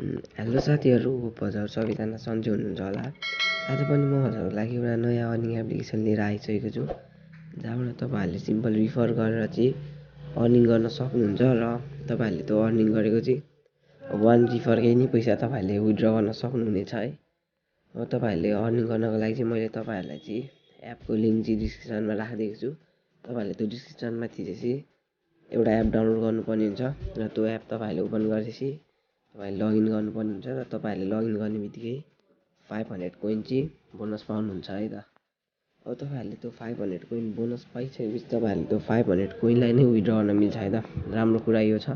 Hello साथीहरू, हजुर सबैजना सन्चै हुनुहुन्छ होला। आज पनि म हजुरहरूको लागि एउटा नयाँ अर्निङ एप्लिकेसन लिएर आइसकेको छु, जहाँबाट तपाईँहरूले सिम्पल रिफर गरेर चाहिँ अर्निङ गर्न सक्नुहुन्छ। र तपाईँहरूले त्यो अर्निङ गरेको चाहिँ 1 रिफरकै नै पैसा तपाईँहरूले विथड्र गर्न सक्नुहुनेछ है। अब तपाईँहरूले अर्निङ गर्नको लागि चाहिँ मैले तपाईँहरूलाई चाहिँ एपको लिङ्क चाहिँ डिस्क्रिप्सनमा राखिदिएको छु। तपाईँहरूले त्यो डिस्क्रिप्सनमा थिचेपछि एउटा एप डाउनलोड गर्नुपर्ने हुन्छ र त्यो एप तपाईँहरूले ओपन गरेपछि तपाईँले लगइन गर्नुपर्ने हुन्छ र तपाईँहरूले लगइन गर्ने बित्तिकै 500 कोइन चाहिँ बोनस पाउनुहुन्छ है त। अब तपाईँहरूले त्यो 500 कोइन बोनस पाइसकेपछि तपाईँहरूले त्यो 500 कोइनलाई नै विथड्र गर्न मिल्छ है त। राम्रो कुरा यो छ,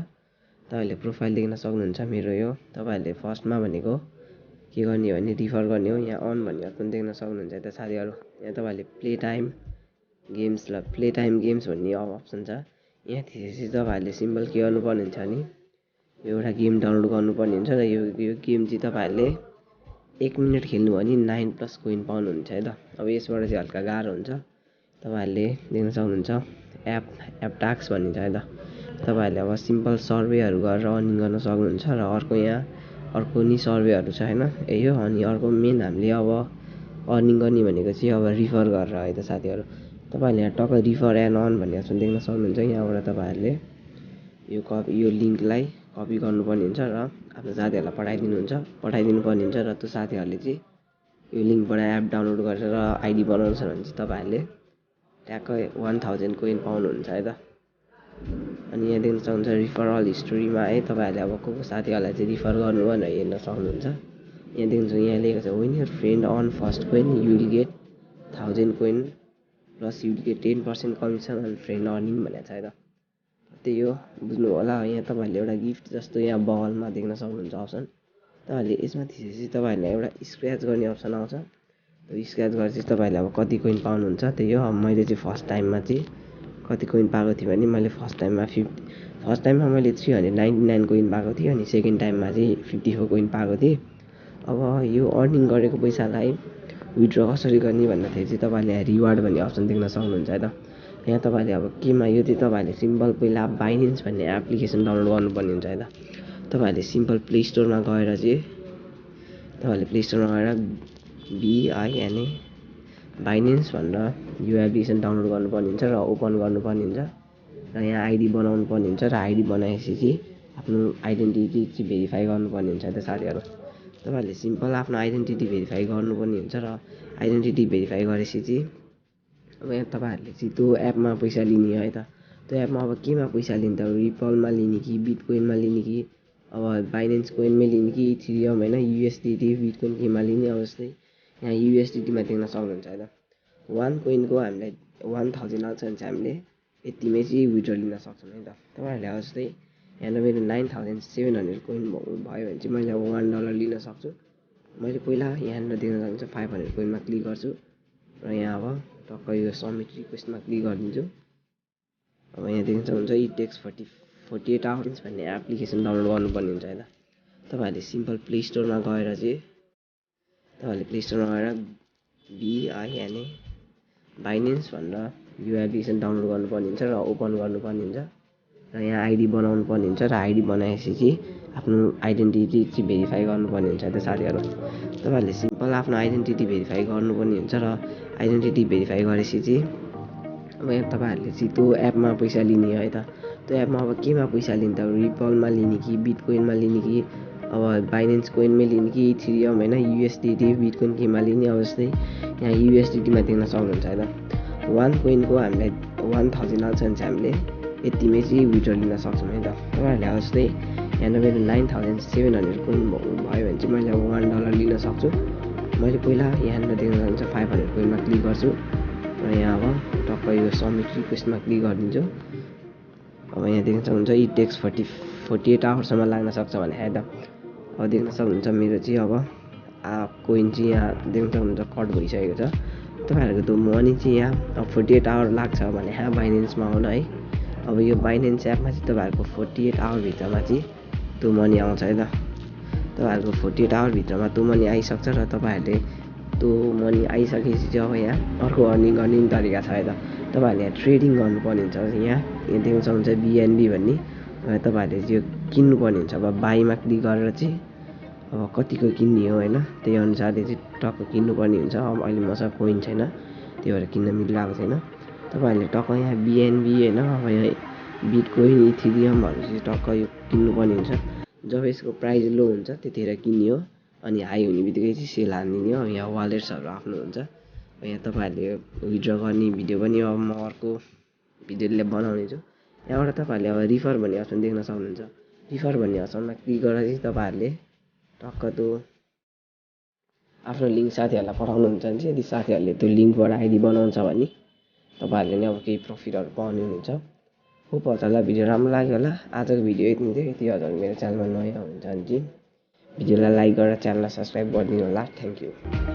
तपाईँहरूले प्रोफाइल देख्न सक्नुहुन्छ मेरो यो। तपाईँहरूले फर्स्टमा भनेको के गर्ने भने रिफर गर्ने हो। यहाँ अन भन्ने अप्सन देख्न सक्नुहुन्छ है त साथीहरू। यहाँ तपाईँहरूले प्ले टाइम गेम्स भन्ने अप्सन छ। यहाँ थिचेपछि तपाईँहरूले सिम्पल के गर्नुपर्ने हुन्छ भने एउटा गेम डाउनलोड गर्नुपर्ने हुन्छ र यो गेम चाहिँ तपाईँहरूले 1 मिनट खेल्नु भने 9+ कोइन पाउनुहुन्छ है त। अब यसबाट चाहिँ हल्का गाह्रो हुन्छ। तपाईँहरूले देख्न सक्नुहुन्छ एप टास्क भन्ने छ है त। तपाईँहरूले अब सिम्पल सर्वेहरू गरेर अर्निङ गर्न सक्नुहुन्छ। र अर्को नि सर्वेहरू छ होइन यही हो। अनि अर्को मेन हामीले अब अर्निङ गर्ने भनेको चाहिँ अब रिफर गरेर है त साथीहरू। तपाईँहरूले यहाँ टक्क रिफर एन्ड अर्न भन्ने अप्सन देख्न सक्नुहुन्छ। यहाँबाट तपाईँहरूले यो लिङ्कलाई कपी गर्नुपर्ने हुन्छ र आफ्नो साथीहरूलाई पठाइदिनु पर्ने हुन्छ। र त्यो साथीहरूले चाहिँ यो लिङ्कबाट एप डाउनलोड गरेर आइडी बनाउँछ भने चाहिँ तपाईँहरूले ट्याक्कै 1000 कोइन पाउनुहुन्छ है त। अनि यहाँ देख्न सक्नुहुन्छ रिफरल हिस्ट्रीमा है तपाईँहरूले अब को साथीहरूलाई चाहिँ रिफर गर्नु भनेर हेर्न सक्नुहुन्छ। यहाँ देख्नुहुन्छ यहाँ लेखेको छ when your friend earn first coin you will get 1000 coin plus you will get 10% commission on friend earning भनेको छ है त। त्यही हो, बुझ्नु होला। यहाँ तपाईँहरूले एउटा गिफ्ट जस्तो यहाँ बगलमा देख्न सक्नुहुन्छ अप्सन। तपाईँहरूले यसमा थिचेपछि तपाईँहरूलाई एउटा स्क्रच गर्ने अप्सन आउँछ। त्यो स्क्रच गरेपछि तपाईँहरूले अब कति कोइन पाउनुहुन्छ त्यही हो। अब मैले चाहिँ फर्स्ट टाइममा चाहिँ कति कोइन पाएको थिएँ भने मैले फर्स्ट टाइममा मैले 399 कोइन पाएको थिएँ। अनि सेकेन्ड टाइममा चाहिँ 54 कोइन पाएको थिएँ। अब यो अर्निङ गरेको पैसालाई विथड्र कसरी गर्ने भन्दाखेरि चाहिँ तपाईँहरूले यहाँ रिवार्ड भन्ने अप्सन देख्न सक्नुहुन्छ है त। यहाँ तपाईँले अब केमा यो चाहिँ तपाईँहरूले सिम्पल पहिला बाइनेन्स भन्ने एप्लिकेसन डाउनलोड गर्नुपर्ने हुन्छ है त। तपाईँहरूले सिम्पल प्ले स्टोरमा गएर BINA बाइनेन्स भनेर यो एप्लिकेसन डाउनलोड गर्नुपर्ने हुन्छ र ओपन गर्नुपर्ने हुन्छ। र यहाँ आइडी बनाउनु पर्ने हुन्छ र आइडी बनाएपछि चाहिँ आफ्नो आइडेन्टिटी चाहिँ भेरिफाई गर्नुपर्ने हुन्छ है त साथीहरू। तपाईँहरूले सिम्पल आफ्नो आइडेन्टिटी भेरिफाई गर्नुपर्ने हुन्छ र आइडेन्टिटी भेरिफाई गरेपछि चाहिँ अब यहाँ तपाईँहरूले चाहिँ त्यो एपमा पैसा लिने है त। त्यो एपमा अब केमा पैसा लिने त रिपलमा लिने कि बिटकोइनमा लिने कि अब बाइनेन्स कोइनमै लिने कि इथेरियम होइन USDT बिटकोइन केमा लिने। अब जस्तै यहाँ USDTमा देख्न सक्नुहुन्छ है त। 1 कोइनको हामीलाई 1000 आउँछ भने चाहिँ हामीले यतिमै चाहिँ विथड्र लिन सक्छौँ है त। तपाईँहरूले अब जस्तै यहाँ मेरो 9700 कोइन भयो भने चाहिँ मैले अब $1 लिन सक्छु। मैले पहिला यहाँनिर देख्न सक्नुहुन्छ 500 कोइनमा क्लिक गर्छु र यहाँ अब टक्क यो सबमिट रिक्वेस्टमा क्लिक गरिदिन्छु। अब यहाँ देख्न सक्नुहुन्छ इट टेक्स 48 आवर्स भन्ने एप्लिकेसन डाउनलोड गर्नुपर्ने हुन्छ है त। तपाईँहरूले सिम्पल प्ले स्टोरमा गएर BINA बाइनेन्स भनेर यो एप्लिकेसन डाउनलोड गर्नुपर्ने हुन्छ र ओपन गर्नुपर्ने हुन्छ। र यहाँ आइडी बनाउनु पर्ने हुन्छ र आइडी बनाएपछि चाहिँ आफ्नो आइडेन्टिटी चाहिँ भेरिफाई गर्नुपर्ने हुन्छ है त साथीहरू। तपाईँहरूले सिम्पल आफ्नो आइडेन्टिटी भेरिफाई गर्नुपर्ने हुन्छ र आइडेन्टिटी भेरिफाई गरेपछि चाहिँ अब यहाँ तपाईँहरूले चाहिँ त्यो एपमा पैसा लिने है त। त्यो एपमा अब केमा पैसा लिने त रिपलमा लिने कि बिटकोइनमा लिने कि अब बाइनेन्स कोइनमै लिने कि इथेरियम होइन USDT बिटकोइन केमा लिने। अब जस्तै यहाँ USDTमा देख्न सक्नुहुन्छ है त। 1 कोइनको हामीलाई 1000 आउँछ भने चाहिँ हामीले यतिमै चाहिँ विथड्र लिन सक्छौँ है त। तपाईँहरूले अब जस्तै यहाँ मेरो 9700 कोइन भयो भने चाहिँ मैले अब $1 लिन सक्छु। मैले पहिला यहाँनिर देख्न सक्नुहुन्छ 500 कोइनमा क्लिक गर्छु र यहाँ अब टक्क यो सबमिट रिक्वेस्टमा क्लिक गरिदिन्छु। अब यहाँ देख्न सक्नुहुन्छ इट टेक्स 48 आवर्ससम्म लाग्न सक्छ भने है त। अब देख्न सक्नुहुन्छ मेरो चाहिँ अब कोइन चाहिँ यहाँ देख्न सक्नुहुन्छ कट भइसकेको छ। तपाईँहरूको त्यो मनी चाहिँ यहाँ अब 48 आवर लाग्छ भने बाइनेन्समा आउन है। अब यो बाइनेन्स एपमा चाहिँ तपाईँहरूको 48 आवरभित्रमा चाहिँ त्यो मनी आउँछ है त। तपाईँहरूको 48 आवरभित्रमा त्यो मनी आइसक्छ र तपाईँहरूले त्यो मनी आइसकेपछि चाहिँ अब यहाँ अर्को अर्निङ गर्ने तरिका छ है त। तपाईँहरूले यहाँ ट्रेडिङ गर्नुपर्ने हुन्छ। यहाँ देख्न सक्नुहुन्छ BNB भन्ने तपाईँहरूले चाहिँ किन्नुपर्ने हुन्छ। अब बाईमा क्लिक गरेर चाहिँ अब कतिको किन्ने हो होइन, त्यही अनुसारले चाहिँ टक्क किन्नुपर्ने हुन्छ। अब अहिले मसँग कोइन छैन, त्यही भएर किन्न मिलिरहेको छैन। तपाईँहरूले टक्क यहाँ बिएनबी होइन, अब यहाँ बिटकोइन, इथेरियमहरू चाहिँ टक्क यो किन्नुपर्ने हुन्छ। जब यसको प्राइस लो हुन्छ त्यतिखेर किन्ने हो, अनि हाई हुने बित्तिकै चाहिँ सेल हानिदिने हो। यहाँ वालेट्सहरू आफ्नो हुन्छ, यहाँ तपाईँहरूले विथड्र गर्ने भिडियो पनि अब म अर्को भिडियोले बनाउने छु। यहाँबाट तपाईँहरूले अब रिफर भन्ने अप्सन देख्न सक्नुहुन्छ। रिफर भन्ने अप्सनमा क्लिक गरेर चाहिँ तपाईँहरूले टक्क त्यो आफ्नो लिङ्क साथीहरूलाई पठाउनुहुन्छ भने चाहिँ यदि साथीहरूले त्यो लिङ्कबाट आइडी बनाउँछ भने तपाईँहरूले नै अब केही प्रफिटहरू पाउने हुनुहुन्छ। होप हजुरलाई भिडियो राम्रो लाग्यो होला। आजको भिडियो यति नै थियो। यदि हजुर मेरो च्यानलमा नयाँ हुनुहुन्छ भने चाहिँ भिडियोलाई लाइक गरेर च्यानललाई सब्सक्राइब गरिदिनु होला। Thank you.